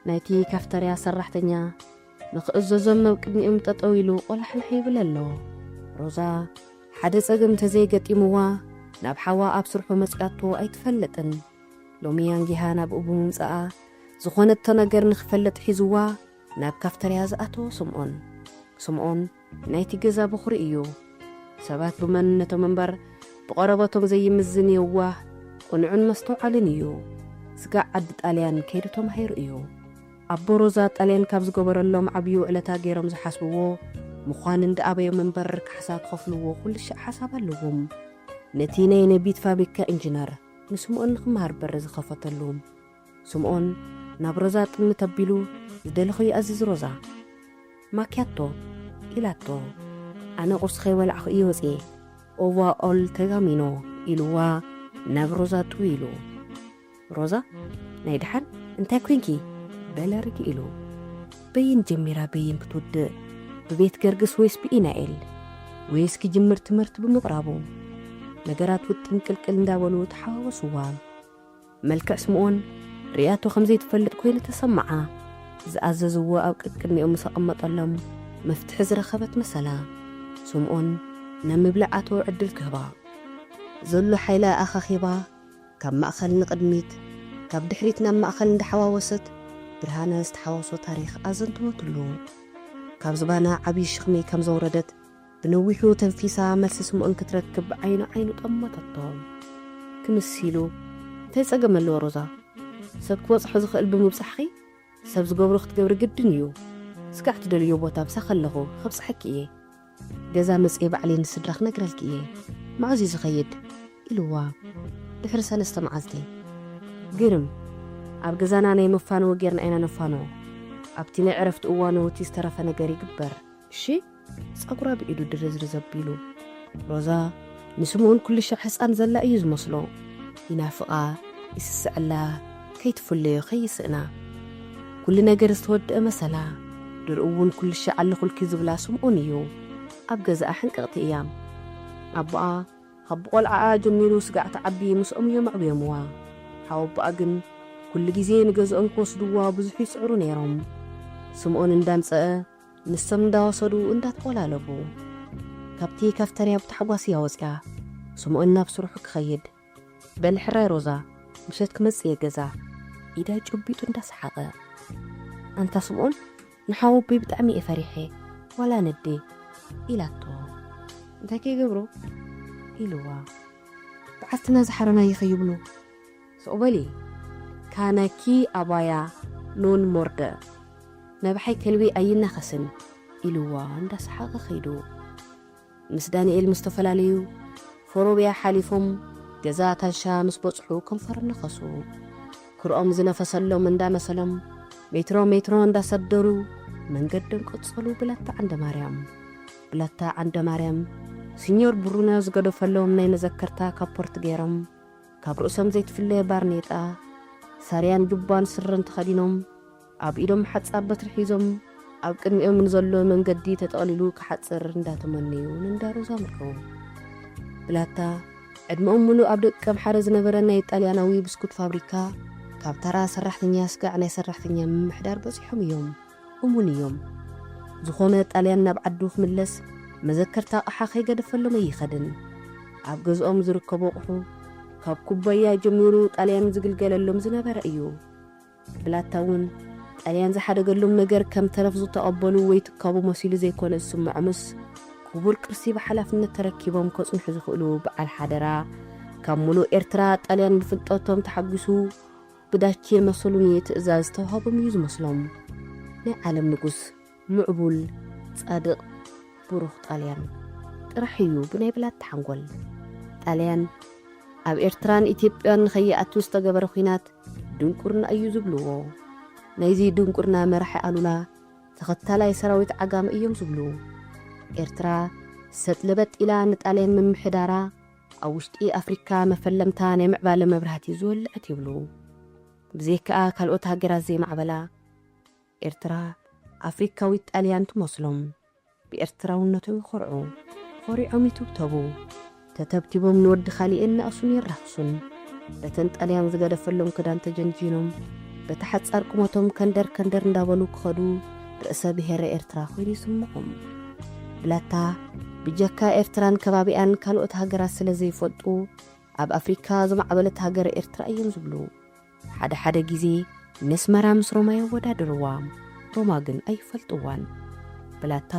ናይቲ ካፍተርያ ሰራሕተኛ ንኽእዘዞም ናብ ቅድሚኦም ጠጠው ኢሉ ቆላሕላሕ ይብል ኣሎ። ሮዛ ሓደ ጸገም እንተዘይገጢምዋ ናብ ሓዋ ኣብ ስርሑ መጽያቶ ኣይትፈልጥን። ሎሚ ኣንጊሃ ናብኡ ብምምጽኣ ዝኾነቶ ነገር ንኽፈልጥ ሒዝዋ ናብ ካፍተርያ ዝኣተወ ስምዖን። ስምዖን ናይቲ ገዛ በኹሪ እዩ። ሰባት ብመንነቶም እምበር ብቐረበቶም ዘይምዝን የዋህ፣ ቅኑዕን መስተውዓልን እዩ። ስጋዕ ዓዲ ጣልያን ከይዱ ተማሂሩ እዩ። ኣቦ ሮዛ ጣልያን ካብ ዝገበረሎም ዓብዩ ዕለታ ገይሮም ዝሓስብዎ ምዃን እንዳኣበዮም እምበር ካሕሳ ክኸፍልዎ ኩሉ ሻዕ ሓሳብ ኣለዎም። ነቲ ናይ ነቢት ፋብሪካ ኢንጂነር ንስምኦን ንኽመሃር በር ዝኸፈተሉ። ስምኦን ናብ ሮዛ ጥምት ኣቢሉ ዝደለኹ ይኣዝዝ። ሮዛ ማኪያቶ ኢላቶ። ኣነ ቁርሲ ከይበላዕኹ እየ ወፅየ። ኦቫ ኦል ተጋሚኖ ኢልዋ ናብ ሮዛ ጥው ኢሉ። ሮዛ ናይ ደሓን እንታይ ኮንኪ በለ ርግ ኢሉ። በይን ጀሚራ በይን ክትውድእ ብቤት ገርግስ ወይስ ብኢናኤል ወይስ ክጅምር ትምህርቲ ብምቕራቡ ነገራት ውጥን ቅልቅል እንዳበሉ ተሓዋወስዋ። መልክዕ ስምኦን ርእያቶ ከም ዘይትፈልጥ ኮይኑ ተሰምዓ። ዝኣዘዝዎ ኣብ ቅድቅድሚኦም ምስ ኣቐመጠሎም መፍትሒ ዝረኸበት መሰላ። ስምኦን ናብ ምብላዕ ኣተወ ዕድል ክህባ ዘሎ ሓይላ ኣኻኺባ ካብ ማእኸል ንቕድሚት ካብ ድሕሪት ናብ ማእኸል እንዳሓዋወሰት ብርሃነ ዝተሓዋወሶ ታሪኽ ኣዘንተወትሉ። ካብ ዝባና ዓብዪ ሽኽሚ ከም ዘውረደት ብነዊሑ ተንፊሳ መልሲ ስምኦን ክትረክብ ዓይኑ ዓይኑ ጠመተቶ። ክምስ ኢሉ እንታይ ጸገም ኣለዎ ሮዛ? ሰብ ክበጽሖ ዝኽእል ብምብጻሕኺ ሰብ ዝገብሮ ክትገብሪ ግድን እዩ። ስጋዕ ትደልዮ ቦታ ምሳኺ ኣለኹ ከብጽሐኪ እየ። ገዛ መጽየ ባዕለይ ንስድራ ክነግረልኪ እየ። መዓዝ እዩ ዝኸይድ? ኢልዋ ድሕሪ ሰለስተ መዓልቲ። ግርም ኣብ ገዛና ናይ መፋነዊ ጌርና ኢና ነፋንዎ። ኣብቲ ናይ ዕረፍቲ እዋኑ እቲ ዝተረፈ ነገር ይግበር እሺ። ጸጉራ ብኢዱ ድርዝርዝ ኣቢሉ። ሮዛ ንስምኦን ኩሉ ሻዕ ህጻን ዘላ እዩ ዝመስሎ። ይናፍቓ፣ ይስስዐላ፣ ከይትፍለዮ ከይስእና። ኩሉ ነገር ዝተወደአ መሰላ። ድርኡ እውን ኩሉ ሻዕ ኣለኹልኪ ዝብላ ስምኦን እዩ። ኣብ ገዛኣ ሕንቅቕቲ እያ። ኣቦኣ ካብ ብቆልዓኣ ጀሚሩ ስጋዕ ትዓቢ ምስኦም እዮም ኣዕብዮምዋ። ሓወቦኣ ግን ኩሉ ግዜ ንገዝኦም ክወስድዋ ብዙሕ ይጽዕሩ ነይሮም። ስምኦን እንዳምጸአ ንሶም እንዳወሰዱ እንዳተቆላለቡ። ካብቲ ካፍተርያ ብታሕጓስ እያ ወጽያ። ስምኦን ናብ ስርሑ ክኸይድ በል ሕራይ ሮዛ፣ ምሸት ክመጽእ እየ ገዛ። ኢዳ ጨቢጡ እንዳሰሓቐ። ኣንታ ስምኦን ንሓወቦይ ብጣዕሚ እየ ፈሪሐ። ዋላ ነዴ ኢላቶ። እንታይ ከይገብሩ ኢልዋ። በዓልትና ዝሓረና ይኸይብሉ። ስቕ በሊ ካናኪ ኣባያ ኖን ሞርደ ነብሓይ ከልቢ ኣይናኸስን ኢልዋ እንዳሰሓቐ ኸይዱ። ምስ ዳንኤል ምስ ተፈላለዩ ፎሮብያ ሓሊፎም ገዛ ታሻ ምስ በጽሑ ከንፈሮም ነኸሱ። ክርኦም ዝነፈሰሎም እንዳመሰሎም ሜትሮ ሜትሮ እንዳሰደሩ መንገዶም ቀጸሉ። ብላታ ዓንደ ማርያም ብላታ ዓንደ ማርያም ሲኞር ብሩኖ ዝገደፈሎም ናይ መዘከርታ ካፖርት ገይሮም ካብ ርእሶም ዘይትፍለ ባርኔጣ ሳርያን ጁባን ስረን ተኸዲኖም ኣብ ኢዶም ሓጻር በትሪ ሒዞም ኣብ ቅድሚኦም ንዘሎ መንገዲ ተጠቕሊሉ ክሓጽር እንዳተመነዩ ንንዳሮዛ ኣምርሑ። ብላታ ዕድመኦም ምሉእ ኣብ ደቂ ኣምሓረ ዝነበረ ናይ ጣልያናዊ ብስኩት ፋብሪካ ካብ ተራ ሰራሕተኛ ስጋዕ ናይ ሰራሕተኛ ምምሕዳር በጺሖም እዮም። እሙን እዮም። ዝኾነ ጣልያን ናብ ዓዱ ክምለስ መዘከርታ ኣቕሓ ከይገደፈሎም ኣይኸድን። ኣብ ገዝኦም ዝርከቡ ኣቑሑ ካብ ኩባያ ጀሚሩ ጣልያን ዝግልገለሎም ዝነበረ እዩ። ብላታ እውን ጣልያን ዝሓደገሎም ነገር ከም ተረፍ ዝተቐበሉ ወይ ትካቡ መሲሉ ዘይኮነ ዝስምዖምስ ክቡር ቅርሲ ብሓላፍነት ተረኪቦም ከጽንሑ ዝኽእሉ በዓል ሓደራ ካብ ሙሉእ ኤርትራ ጣልያን ብፍልጠቶም ተሓጒሱ ብዳቼ መሰሉኒ ትእዛዝ ዝተውሃቦም እዩ ዝመስሎም። ናይ ዓለም ንጉስ ምዕቡል ጻድቕ ብሩኽ ጣልያን ጥራሕ እዩ ብናይ ብላታ ሓንጎል። ጣልያን ኣብ ኤርትራን ኢትዮጵያን ንኸይኣቱ ዝተገበረ ኲናት ድንቁርና እዩ ዝብልዎ። ናይዚ ድንቁርና መራሒ ኣሉላ ተኸታላይ ሰራዊት ዓጋመ እዮም ዝብሉ። ኤርትራ ሰጥ ለበጥ ኢላ ንጣልያን ምምሕዳራ ኣብ ውሽጢ ኣፍሪካ መፈለምታ ናይ ምዕባለ መብራህቲ ዝወልዐት ይብሉ። ብዘይከኣ ካልኦት ሃገራት ዘይማዕበላ ኤርትራ ኣፍሪካዊት ጣልያን ትመስሎም። ብኤርትራውነቶም ይኾርዑ። ኾሪዖም ይትብተቡ። ተተብቲቦም ንወዲ ካሊኤን ንኣሱን ይራኽሱን። በተን ጣልያን ዝገደፈሎም ክዳን ተጀንጂኖም በቲ ሓጻር ቁመቶም ከንደር ከንደር እንዳበሉ ክኸዱ ርእሰ ብሔረ ኤርትራ ኮይኑ ይስምዖም። ብላታ ብጀካ ኤርትራን ከባቢኣን ካልኦት ሃገራት ስለ ዘይፈልጡ ኣብ ኣፍሪካ ዝማዕበለት ሃገር ኤርትራ እዮም ዝብሉ። ሓደ ሓደ ግዜ ነስመራ ምስ ሮማ የወዳድርዋ፣ ሮማ ግን ኣይፈልጥዋን። ብላታ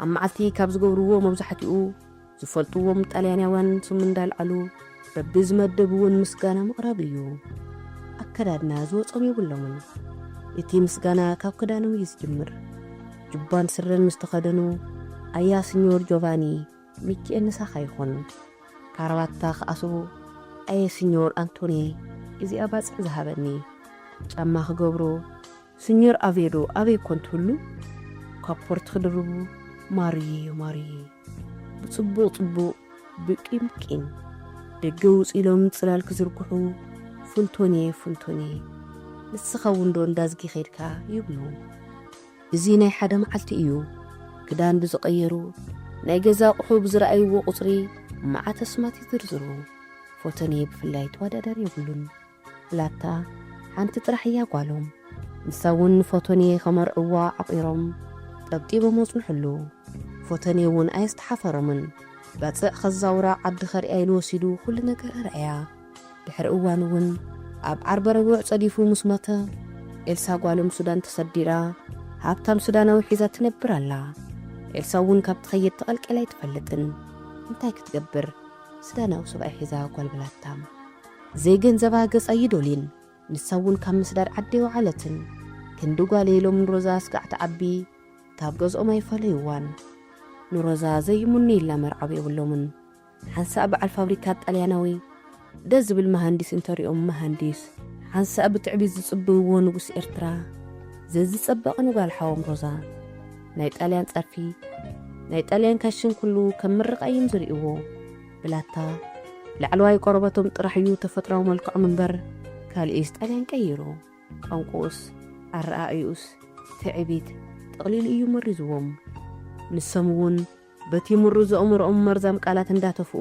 ኣብ መዓልቲ ካብ ዝገብርዎ መብዛሕትኡ ዝፈልጥዎም ጣልያናውያን ስም እንዳልዓሉ በብዝመደብውን ምስጋና ምቕራብ እዩ። ኣከዳድና ዝወጾም የብሎምን። እቲ ምስጋና ካብ ክዳኖም እዩ ዝጅምር። ጁባን ስረን ምስ ተኸደኑ፣ ኣያ ስኞር ጆቫኒ፣ ሚኪኤል ንሳኻ ይኹን። ካራባታ ክኣስሩ፣ ኣየ ስኞር ኣንቶኒ፣ እዚኣ ባጽዕ ዝሃበኒ። ጫማ ክገብሩ፣ ስኞር ኣቬዶ ኣበይ ኮን ትህሉ? ካፖርት ክድርቡ፣ ማርዬ ማርዬ። ብጽቡቕ ጽቡቕ፣ ብቂም ቂም። ደገ ውጽ ኢሎም ጽላል ክዝርግሑ፣ ፍንቶኔ ፍንቶኔ። ንስኻ እውን ዶ እንዳዝጊ ኸይድካ? ይብሉ። እዚ ናይ ሓደ መዓልቲ እዩ። ክዳን ብዝቐየሩ፣ ናይ ገዛ ኣቑሑ ብዝረኣይዎ ቁጽሪ መዓት ኣስማት ይዝርዝሩ። ፎቶኔ ብፍላይ ተወዳዳሪ የብሉን። ብላታ ሓንቲ ጥራሕ እያ ጓሎም። ንሳ እውን ንፎቶኔ ከመርዕዋ ዓቒሮም ጠብጢቦም ወጽንሕሉ። ፎቶኔ እውን ኣየስተሓፈሮምን። ባጽዕ ከዛውራ ዓዲ ከርእያ ኢሉ ወሲዱ ኩሉ ነገር ኣርኣያ። ድሕሪ እዋን እውን ኣብ ዓርበ ረቡዕ ጸዲፉ ምስ ሞተ፣ ኤልሳ ጓሎም ሱዳን ተሰዲዳ፣ ሃብታም ሱዳናዊ ሒዛ ትነብር ኣላ። ኤልሳ እውን ካብ ትኸይድ ተቐልቂላ ኣይትፈልጥን። እንታይ ክትገብር? ሱዳናዊ ሰብኣይ ሒዛ ጓል ብላታ። ዘይገንዘባ ገጻ ኣይደልዩን። ንሳ እውን ካብ ምስዳድ ዓዲ ኣይወዓለትን። ክንዲ ጓለይ ኢሎም ንሮዛ ስጋዕ ትዓቢ፣ ካብ ገዝኦም ኣይፈለይዋን። ንሮዛ ዘይሙኒ ኢላ መርዓዊ የብሎምን። ሓንሳእ በዓል ፋብሪካ ጣልያናዊ ደስ ዝብል መሃንዲስ እንተሪኦም መሃንዲስ፣ ሓንሳእ ብትዕቢት ዝጽብውዎ ንጉስ ኤርትራ፣ ዘዝጸበቐ ንጓል ሓዎም ሮዛ። ናይ ጣልያን ጸርፊ፣ ናይ ጣልያን ካሽን ኩሉ ከም ምርቓ እዮም ዝርእይዎ። ብላታ ላዕለዋይ ቆርበቶም ጥራሕ እዩ ተፈጥራዊ መልክዖም እምበር፣ ካልእስ ጣልያን ቀይሩ። ቋንቋኡስ፣ ኣረኣእዩስ፣ ትዕቢት ጠቕሊሉ እዩ መሪዝዎም። ንሶም እውን በቲ ምሩዝ ኣእምሮኦም መርዛም ቃላት እንዳተፍኡ፣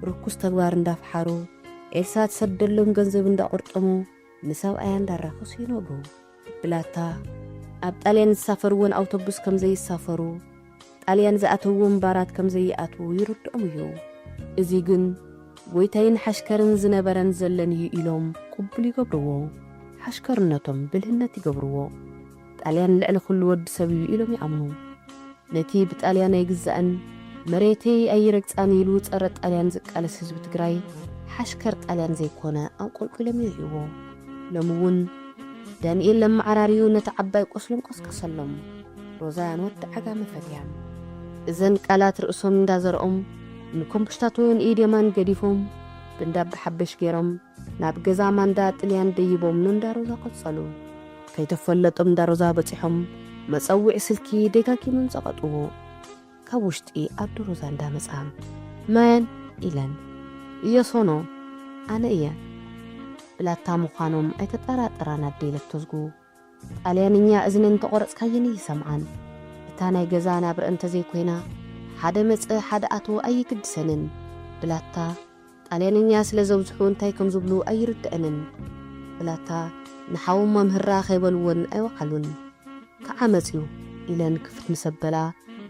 ርኩስ ተግባር እንዳፈሓሩ፣ ኤልሳ ትሰደሎም ገንዘብ እንዳቆርጠሙ፣ ንሰብኣያ እንዳራኸሱ ይነብሩ። ብላታ ኣብ ጣልያን ዝሳፈርዎን ኣውቶቡስ ከም ዘይሳፈሩ፣ ጣልያን ዝኣተውዎም ባራት ከም ዘይኣትዉ ይርድኦም እዩ። እዚ ግን ጎይታይን ሓሽከርን ዝነበረን ዘለን እዩ ኢሎም ቅቡል ይገብርዎ። ሓሽከርነቶም ብልህነት ይገብርዎ። ጣልያን ልዕሊ ኩሉ ወዲ ሰብ እዩ ኢሎም ይኣምኑ። ነቲ ብጣልያን ኣይግዛእን፣ መሬተይ ኣይረግጻን ኢሉ ጸረ ጣልያን ዝቃለስ ህዝቢ ትግራይ፣ ሓሽከር ጣልያን ዘይኮነ ኣንቆልቂሎም ይርእይዎ። ሎሚ እውን ዳንኤል ለመዓራርዩ ነቲ ዓባይ ቁስሎም ቀስቀሰሎም። ሮዛያን ወዲ ዓጋመ ፈትያን። እዘን ቃላት ርእሶም እንዳዘርኦም፣ ንኮምፕሽታቱ ንኢድ የማን ገዲፎም፣ ብእንዳ ኣባሓበሽ ገይሮም፣ ናብ ገዛ ማንዳ ጥልያን ደይቦም ንእንዳ ሮዛ ቀጸሉ። ከይተፈለጦም እንዳ ሮዛ በጺሖም፣ መጸውዒ ስልኪ ደጋጊሞም ጸቐጥዎ። ካብ ውሽጢ ኣዶ ሮዛ እንዳመጻ፣ "መን?" ኢለን። "እየ ሶኖ፣ ኣነ እየ" ብላታ ምዃኖም ኣይተጠራጠራን ኣደ ኢለት ተዝጉ። ጣልያንኛ እዝነን እንተቖረጽካየን ይሰምዓን። እታ ናይ ገዛ ናብረ እንተዘይኮይና፣ ሓደ መጸ ሓደ ኣተወ ኣይግድሰንን። ብላታ ጣልያንኛ ስለ ዘብዝሑ እንታይ ከም ዝብሉ ኣይርድአንን። ብላታ ንሓዎም መምህራ ከይበልወን ኣይወዓሉን። "ከዓ መጽዩ" ኢለን ክፍት ምስ ኣበላ፣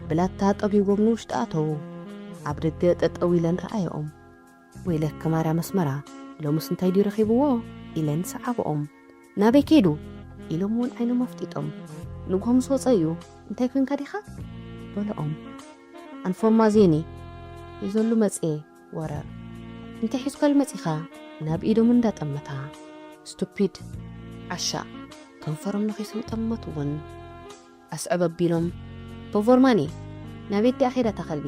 ብላታ ጠጊቦም ንውሽጢ ኣተዉ። ኣብ ደገ ጠጠው ኢለን ረኣየኦም። "ወይለከ ማርያም ኣስመራ፣ ሎምስ እንታይ ድዩ ረኺብዎ?" ኢለን ሰዓበኦም። "ናበይ ከይዱ?" ኢሎም እውን ዓይኖም ኣፍጢጦም። "ንግሆ ምስ ወጸ እዩ፣ እንታይ ኮንካ ዲኻ?" በለኦም። "ኣንፎማ ዜኒ ሒዘሉ መጽየ፣ ወረር። እንታይ ሒዝካሉ መጺኻ?" ናብ ኢዶም እንዳጠመታ። "ስቱፒድ፣ ዓሻ!" ከንፈሮም ነኺሶም ጠመትውን። ኣስዕብ ኣቢሎም፣ "ፖቮርማኒ፣ ናበይ ድኣ ኸይዳ እታ ከልቢ?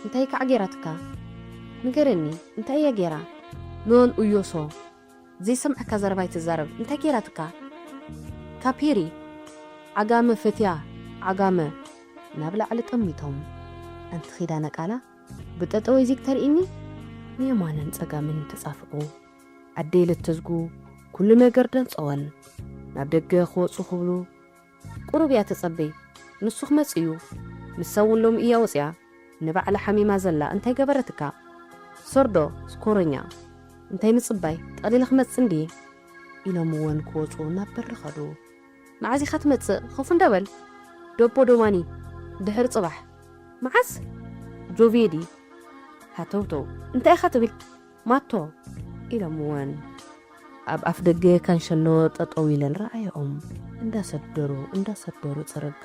እንታይ ከዓ ገይራትካ? ንገረኒ፣ እንታይ እያ ገይራ?" "ኖን ኡዮሶ፣ ዘይሰምዓካ ዘረባ ኣይትዛረብ። እንታይ ገይራትካ?" "ካፒሪ፣ ዓጋመ ፈትያ፣ ዓጋመ!" ናብ ላዕሊ ጠሚቶም። ኣንቲ ኺዳነ ቃላ፣ "ብጠጠወይ ዚግ ተርእኒ?" ንየማንን ጸጋምን ተጻፍዑ። ኣደይ ለተዝጉ ኩሉ ነገር ደንጸወን። ናብ ደገ ክወጹ ክብሉ፣ "ቁሩብ እያ ተጸበይ፣ ንሱ ክመጽእ እዩ። ንሳ እውን ሎሚ እያ ወጺኣ፣ ንባዕላ ሓሚማ ዘላ እንታይ ገበረትካ? ሰርዶ፣ ስኮረኛ፣ እንታይ ምጽባይ፣ ጠቕሊለ ክመጽእ እንድየ?" ኢሎምወን ክወፁ ናብ በሪ ኸዱ። መዓዝ ኢኻ ትመፅእ? ኸፍ እንዳበል። ዶቦ ዶማኒ ድሕሪ ፅባሕ። መዓዝ? ጆቬዲ። ሃተውተው። እንታይ ኢኻ ትብል? ማቶ። ኢሎምወን ኣብ ኣፍ ደገ ካንሸሎ ጠጠው ኢለን ረኣየኦም። እንዳሰደሩ እንዳሰደሩ ፅርግ።